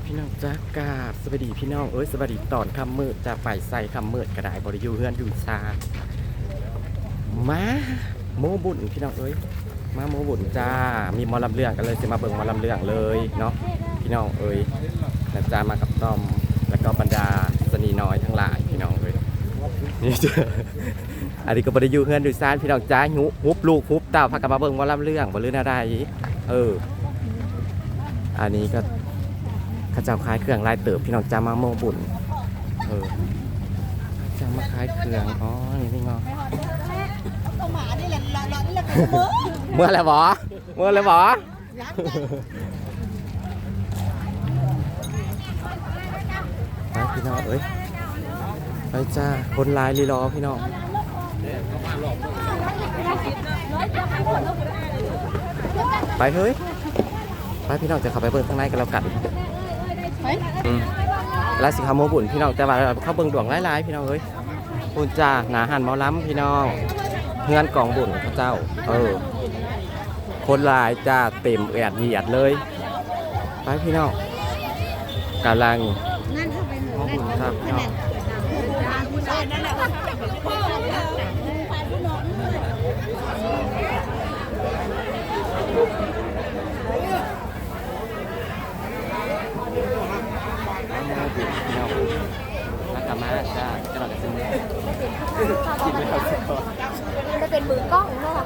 ພີ່ນ້ອງຈ້າ ກາບສະບາຍດີພີ່ນ້ອງເອີຍ ສະບາຍດີຕອນຄ່ຳມືດຈ້າ ໄປໃສຄ່ຳມືດກໍໄດ້ ບໍ່ໄດ້ຢູ່ເຮືອນຢູ່ຊານ ມາໂມບຸນພີ່ນ້ອງເອີຍ ມາໂມບຸນຈ້າ ມີໝໍລຳເລື່ອງ ກໍເລີຍຊິມາເບິ່ງໝໍລຳເລື່ອງເລີຍເນາະ ພີ່ນ້ອງເອີຍ ນະຈ້າ ມາກັບຕ້ອມ ແລ້ວກໍບັນດາຊະນີນ້ອຍທັງຫຼາຍ ພີ່ນ້ອງເອີຍ ນີ້ ອັນນີ້ກໍບໍ່ໄດ້ຢູ່ເຮືອນຢູ່ຊານ ພີ່ນ້ອງຈ້າ ຮຸບລູກຮຸບເຕົ້າ ພາກັນມາເບິ່ງໝໍລຳເລື່ອງບໍ່ ຫຼືແນວໃດ ເອີ ອັນນີ້ກໍເຂົາເຈົ້າຂາຍເຄື່ອງຫຼາຍເຕີບ ພີ່ນ້ອງຈ້າ ມາໂມບຸນ ເອີ ເຂົາເຈົ້າມາຂາຍເຄື່ອງ ອໍ ນີ້ເງາະ ເມືອແລ້ວບໍ່? ເມືອແລ້ວບໍ່? ໄປພີ່ນ້ອງເອີຍ ໄປຈ້າ ຄົນຫຼາຍລີລໍພີ່ນ້ອງ ໄປເຮີ້ຍ ໄປພີ່ນ້ອງ ຈະເຂົ້າໄປເບິ່ງທາງໃນກັນແລ້ວກັນ ໄປ ອືມ ລາວຊິເຂົ້າໂມບຸນພີ່ນ້ອງ ແຕ່ວ່າເຂົາເບິ່ງດວງຫຼາຍໆ ພີ່ນ້ອງເອີຍ. ພຸ້ນຈ້າ ໜ້າຮ້ານໝໍລຳພີ່ນ້ອງ ເຮືອນກອງບຸນເຂົາເຈົ້າ ເອີ ຄົນຫຼາຍຈ້າ ເຕັມແອດຢຽດເລີຍ ໄປພີ່ນ້ອງ ກຳລັງ ແລ້ວກໍມາຈ້າ ຈັກໜ້ອຍກໍຊິເມືອ ກິນໄປເຂົ້າສາກ່ອນ ໄດ້ເປັນມືກ້ອງເນາະ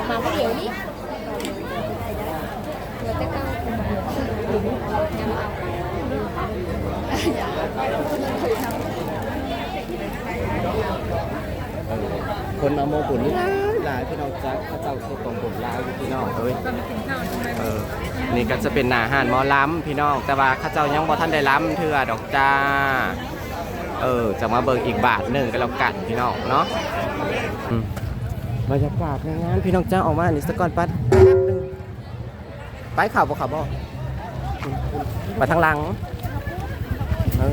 ມາຜູ້ດຽວນີ້ ເຫຼືອແຕ່ເກົ່າ ຄົນມາໂມບຸນນີ້ຫຼາຍໆ ພີ່ນ້ອງຈ້າ ເຂົາເຈົ້າ ກອງບຸນຫຼາຍຢູ່ພີ່ນ້ອງເອີຍ ເອີ ນີ້ກໍຈະເປັນໜ້າຮ້ານໝໍລຳພີ່ນ້ອງ ແຕ່ວ່າເຂົາເຈົ້າຍັງບໍ່ທັນໄດ້ລຳເທື່ອດອກຈ້າ ເອີ ຈະມາເບິ່ງອີກບາດໜຶ່ງກໍແລ້ວກັນພີ່ນ້ອງເນາະ ອືມ ບັນຍາກາດໃນງານພີ່ນ້ອງຈ້າ ອອກມານີ້ສາກ່ອນ ປັດ ໄປເຂົ້າບໍ່ ເຂົ້າບໍ່ ໄປທາງຫຼັງ ເອີ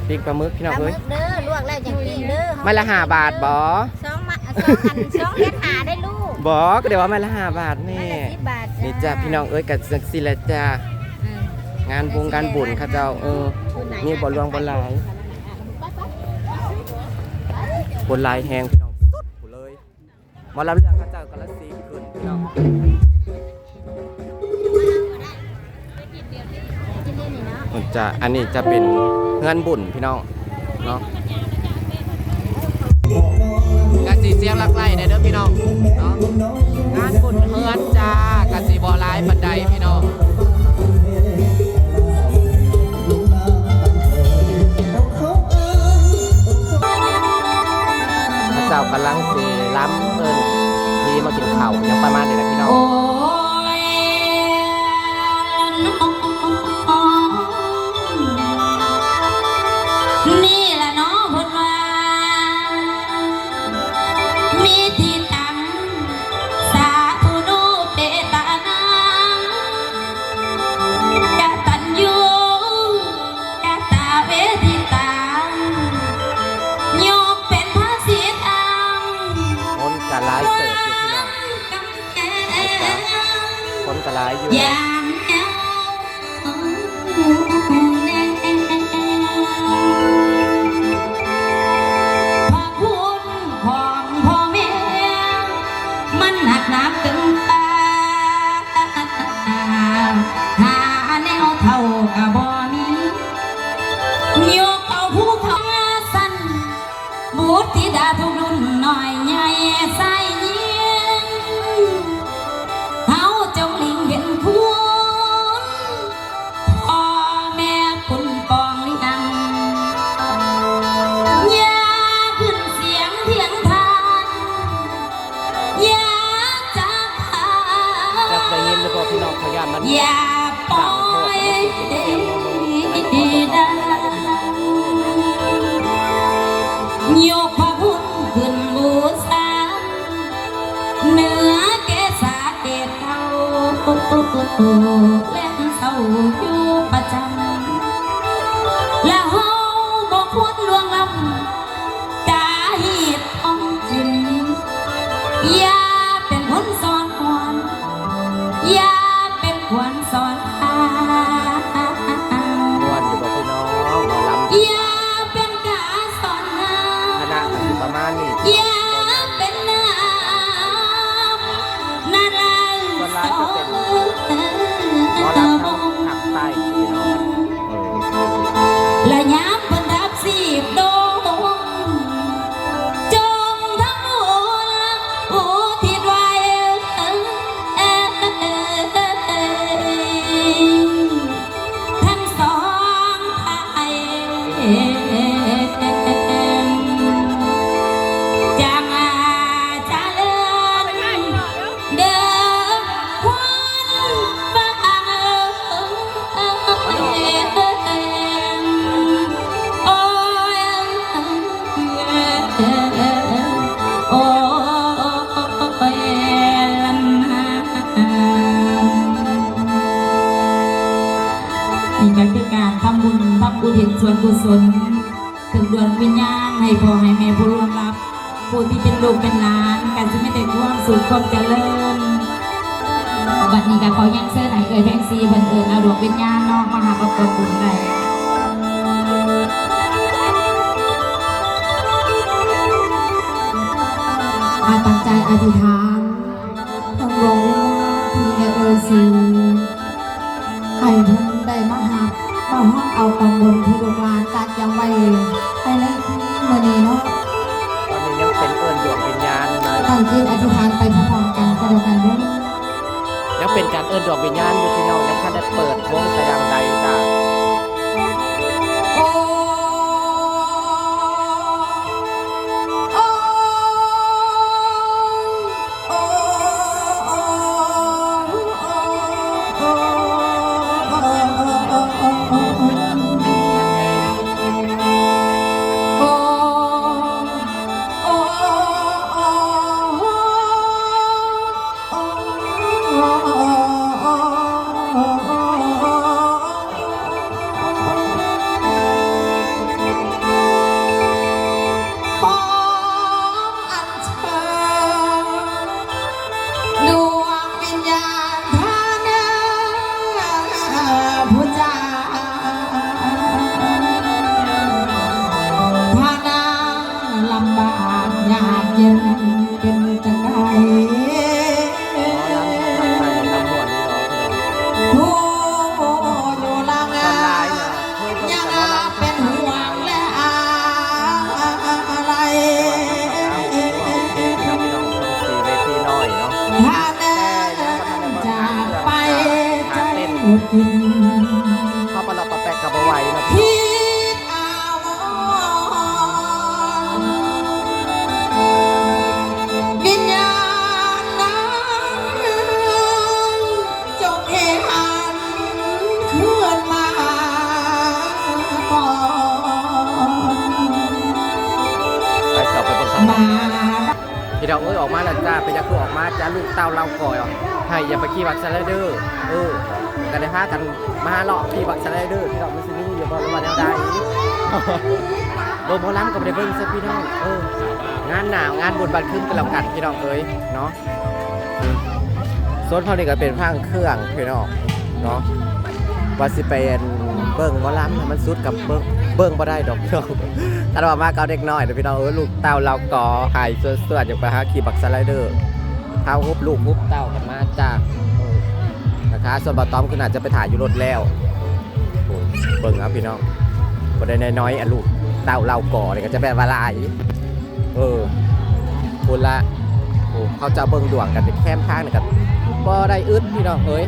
ປີກປາໝຶກພີ່ນ້ອງເອີຍ ປາໝຶກເດີ ລວກແລ້ວຈັ່ງປີ້ງເດີ ໄມ້ລະຫ້າບາດບໍ່? ສອງ ສອງ ອັນ ສອງແສນຫ້າໄດ້ລູກ ບໍ່ ກໍໄດ້ວ່າໄມ້ລະຫ້າບາດແນ່ ໄມ້ລະສິບບາດ ນີ້ຈ້າ ພີ່ນ້ອງເອີຍ ກໍຈັ່ງຊີ້ແຫຼະຈ້າ ເອີ ງານບຸນງານບຸນເຂົາເຈົ້າ ເອີ ມີບໍ່ຫຼວງບໍ່ຫຼາຍ ຄົນຫຼາຍແຮງພີ່ນ້ອງ ສຸດພຸ້ນເລີຍ. ໝໍລຳເລື່ອງເຂົາເຈົ້າກຳລັງຊິຂຶ້ນພີ່ນ້ອງ ເພິ່ນຈະ ອັນນີ້ຈະເປັນເຮືອນບຸນພີ່ນ້ອງເນາະ ກະຊິສຽງຫຼັກໄຫຼແດ່ເດີພີ່ນ້ອງເນາະ ງານບຸນເຮືອນຈ້າ ກະຊິບໍ່ຫຼາຍປານໃດພີ່ນ້ອງ. ເຂົາເຈົ້າກຳລັງຊິລຳເອີ້ນຜີມາກິນເຂົ້າ ຫຍັງປະມານນີ້ແຫຼະພີ່ນ້ອງ. ໂອ້ຍ ນີ້ລະເນາະເພິ່ນວ່າ ມີທີ່ຕັ້ງ ສາທຸໂນເປຕານັງ ກະຕັນຍູ ກະຕະເວທິຕາ ຍົກເປັນພະສິດອັງ ຄົນກະຫຼາຍເຕີບຢູ່ພີ່ນ້ອງ ອາດຈະຄົນກະຫຼາຍຢູ່ ຢ່າງແຮງ ພະຄຸນຂອງພໍ່ແມ່ ມັນໜັກໜາເກີນຕ້ານ ຫາແນວເທົ່າກໍບໍ່ມີ ຍົກເອົາຜູ້ເຖົ້າຊັ້ນ ບຸດທິດາທຸກລຸ້ນ ນ້ອຍໃຫຍ່ຊາຍຍິງ ເຮົາຈົ່ງເລັງເຫັນຄຸນ ພໍ່ແມ່ປຸ້ນປອງລ້ຽງ ຢ່າຂຶ້ນສຽງທຽງທານ ຢ່າຈາກກັນ ຈັກໄດ້ຍິນຫຼືບໍ່ພີ່ນ້ອງ ຂ້ອຍຢ້ານມັນ ຢ່າປ່ອຍດັງ ຍົກພະຄຸນຂຶ້ນບູຊາ ເໜືອແກ່ສາເກດເກົ່າ ແລງເສົ້າຢູ່ປະຈຳ ລະເຮົາບໍ່ຄວນລ່ວງລ້ຳ ກາຮີດຂອງຈິນ ຢ່າເປັນຄົນສອນຂວັນ ຢ່າເປັນຂວັນສອນພາ ນີ້ກໍຄືການທຳບຸນ ທຳອຸທິດສ່ວນກຸສົນ ເຊິ່ງດວງວິນຍານໃຫ້ພໍ່ໃຫ້ແມ່ຜູ້ລ່ວງລັບ ຜູ້ທີ່ເປັນລູກເປັນຫຼານ ກໍຊິມີແຕ່ຄວາມສຸກຄວາມຈະເລີນ. ບັດນີ້ກໍຂໍຮຽນເຊີນໃຫ້ເອື້ອຍແພງສີເພິ່ນເອີ້ນເອົາດວງວິນຍານເນາະ ມາຮັບເອົາກອງບຸນໄດ້. ອາ ຕັ້ງໃຈອະທິຖານ ເຖິງດວງວິນຍານທີ່ແມ່ເອື້ອຍສີ ໃຫ້ເພິ່ນໄດ້ມາຮັບ ມາຮັບເອົາກອງບຸນທີ່ລູກຫຼານກະກຽມໄວ້ໃນມື້ນີ້ເນາະ. ຕອນນີ້ຍັງເປັນເອີ້ນດວງວິນຍານເນາະ ຕັ້ງຈິດອະທິຖານໄປພ້ອມໆກັນກໍແລ້ວກັນເດີ. ຍັງເປັນການເອີ້ນດວງວິນຍານຢູ່ພີ່ນ້ອງ ຍັງບໍ່ທັນໄດ້ເປີດວົງແຕ່ຢ່າງໃດຈ້າ. ຂໍອັນເຊີນດວງວິນຍານພະນາງຜູ້ຈາ ພະນາງລຳບາກຍາກເຢັນ ເປັນຈັ່ງໃດ ຜູ້ຢູ່ຫຼັງຍັງເປັນຫ່ວງແລະອາໄລ ຖ້າແມ່ນຈາກໄປໃຈຫຍຸດກິ່ນ ເຮົາປະຫຼອກປະແປກກໍບໍ່ໄຫວເນາະ. ວິນຍານນາງ ຈົ່ງໃຫ້ຫັນຄືນມາກ່ອນ ໄປເຂົ້າໄປເບິ່ງຂ້າງໃນ. ມາ ພີ່ນ້ອງເອີຍ ອອກມາແລ້ວຈ້າ. ເປັນຫຍັງຄືອອກມາຈ້າ ລູກເຕົ້າເຫຼົ່າກໍໃຫ້ຢ່າໄປຂີ່ບັກສະໄລເດີ. ເອີ ກໍໄດ້ພາກັນມາເລາະຂີ່ບັກສະໄລເດີ ພີ່ນ້ອງ ມັນຊິມີຢູ່ບໍ່ ຫຼືວ່າແນວໃດ? ໂດຍໝໍລຳກໍບໍ່ໄດ້ເບິ່ງຊະພີ່ນ້ອງ. ເອີ ງານໜາວງານບຸນບ້ານຄຶມກັນແລ້ວກັນ ພີ່ນ້ອງເອີຍເນາະ. ໂຊນເຮົານີ້ກໍເປັນພາກເຄື່ອງພີ່ນ້ອງເນາະ ວ່າຊິໄປ ອັນ ເບິ່ງໝໍລຳໃຫ້ມັນສຸດກໍເບິ່ງ ເບິ່ງບໍ່ໄດ້ດອກພີ່ນ້ອງ. ຄັນວ່າມາກັບເດັກນ້ອຍເດີພີ່ນ້ອງເອີຍ ລູກເຕົ້າເຫຼົ່າກໍໃຫ້ສວດໆ ຢາກໄປຫາຂີ່ບັກສະໄລເດີ ພາຮຸບລູກຮຸບເຕົ້າກັນມາຈ້າ. ເອີ ນະຄະ ສ່ວນບ່າວຕ້ອມຄືໜ້າຈະໄປຖ້າຢູ່ລົດແລ້ວ. ໂອ້ ເບິ່ງເອົາພີ່ນ້ອງ ບໍ່ໄດ້ນ້ອຍໆ ອັນລູກເຕົ້າເຫຼົ່າກໍນີ້ກໍຈະແມ່ນວ່າຫຼາຍ. ເອີ ພຸ້ນລະ ໂອ້ ເຂົາເຈົ້າເບິ່ງດວງກັນແຄມທາງນີ້ກໍບໍ່ໄດ້ອຶດພີ່ນ້ອງເອີຍ.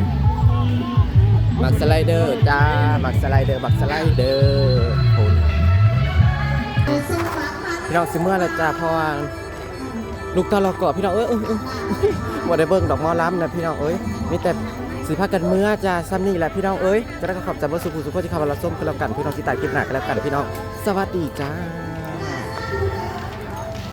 ບັກສະໄລເດີຈ້າ ບັກສະໄລເດີ ບັກສະໄລເດີ ພຸ້ນ. ພີ່ນ້ອງຊິເມືອແລ້ວຈ້າ ເພາະວ່າລູກຕາຫຼອກກອບ ພີ່ນ້ອງເອີຍ. ເອີ ບໍ່ໄດ້ເບິ່ງດອກໝໍລຳນະ ພີ່ນ້ອງເອີຍ ມີແຕ່ຊິພາກັນເມືອຈ້າ. ສ່ຳນີ້ແຫຼະ ພີ່ນ້ອງເອີຍ ຈັ່ງໃດກໍຂອບໃຈເບິດສູ່ຜູ້ສູ່ຄົນທີ່ເຂົ້າມາຮັບຊົມກັນແລ້ວກັນ ພີ່ນ້ອງ ຕິດຕາມຄລິບໜ້າກັນແລ້ວກັນ ພີ່ນ້ອງ. ສະຫວັດດີຈ້າ.